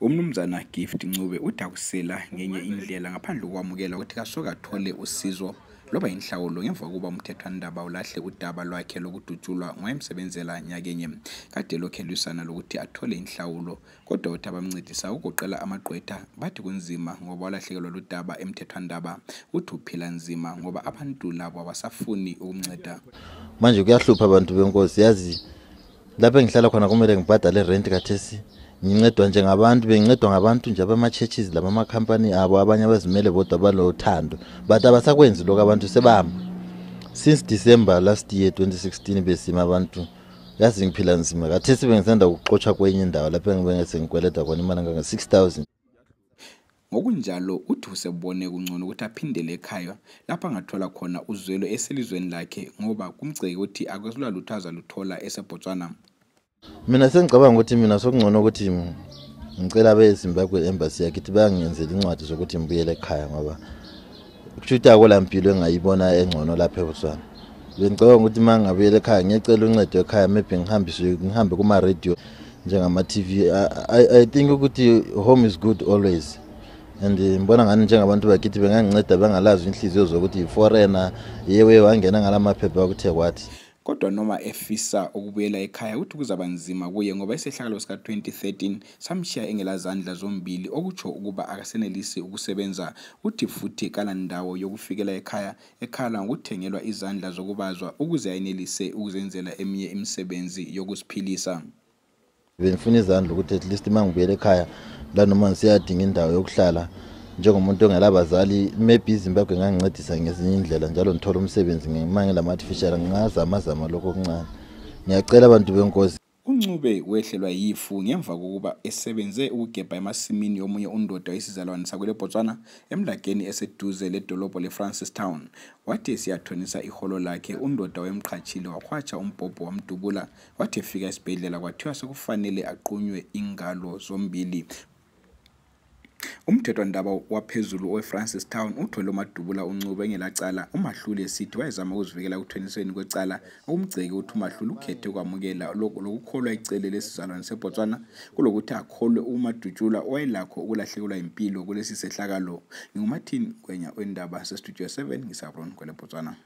Umnumzana Gift Ncube udakusela ngenye indlela ngaphandle kokwamukela ukuthi kasoka athole usizo loba inhlawulo ngemva kokuba umthethwandaba ulahle udaba lwakhe lokudutshulwa ngoyemsebenzela nyakenye kade lokhe lwisana lokuthi athole inhlawulo kodwa uthi abamncedisa ukuqela amagqwetha bathi kunzima ngoba walahlekelwa ludaba emthethwandaba uthi uphila nzima ngoba abantu labo abasafuni ukumnceda. Manje kuyahlupha abantu benkosi, yazi lapho engihlala khona kumele ngibhadale rent kathesi. Ngincedwa njengabantu, bengincedwa ngabantu nje abama-churches laba ama-company abo abanye abazimele bodwa balothando, but abasakwenzi lokho abantu sebahamba. Since December last year 2016 besima abantu, yazi ngiphila nzima kathesi bengisanda ukuxotsha kwenye indawo lapho engibengese ngikweleta khona imali nganga 6,000. Ngokunjalo uthi usebone kungcono ukuthi aphindele ekhaya lapha angathola khona uzwelo eselizweni lakhe ngoba kumceke ukuthi akwesula luthaza luthola eseBotswana. Mina sengicabanga ukuthi mina sokungcono ukuthi ngicela beZimbabwe embassy yakithi bayangenzela incwadi zokuthi ngibuyele ekhaya ngoba kushuthi akola mpilo engayibona engcono lapha eBotswana. Bengicabanga ukuthi mangabuyela ekhaya ngiyacela uncedo ekhaya, maybe ngihambe kuma radio njengama TV. I think ukuthi home is good always. And ngibona ngani njengabantu bakithi benganginceda bengalazi inhliziyo zokuthi foreigner yewe wangena ngalamaphepha ukuthe kwathi. Kodwa noma efisa ukubuyela ekhaya uthi kuzaba nzima kuye ngoba isehlakalo sika 2013 samshiya engelazandla zombili okutsho ukuba akasenelisi ukusebenza. Uthi futhi kala ndawo yokufikela ekhaya ekhala ngokuthengelwa izandla zokubazwa ukuze ayenelise ukuzenzela eminye imisebenzi yokusiphilisa. Benifuna izandla ukuthi at least mangibuyela ekhaya la noma ngisiyadinga indawo yokuhlala njengomuntu ongelabazali, maybe iZimbabwe ngangincedisa ngezinye indlela njalo ngithola umsebenzi ngimangela ama-artificial ngazama lokho okuncane. Ngiyacela abantu benkosi. uNcube wehlelwa yifu ngemva kokuba esebenze ukugebha emasimini yomunye undoda wesizalwane sakwele Botswana emlageni eseduze ledolobho leFrancistown. Wathi siyathonisa iholo lakhe undoda wemqhatshile wakhwatsha umbhobho wamdubula. Wathi efika esibhedlela kwathiwa sekufanele aqunywe ingalo zombili. Umthethwandaba waphezulu weFrancistown uthole uMadubula uNcube engelacala. uMahluli esithi wayezama ukuzivikela ekuthonisweni kwecala okumceke ukuthi uMahluli ukhethe ukwamukela lokukholwa icele lesizalwane seBotswana kulokuthi akholwe uMadutshulwa owayelakho ukulahlekelwa impilo kulesi sehlakalo. NginguMartin Gwenya wendaba seStudio 7 ngisaBron kwele Botswana.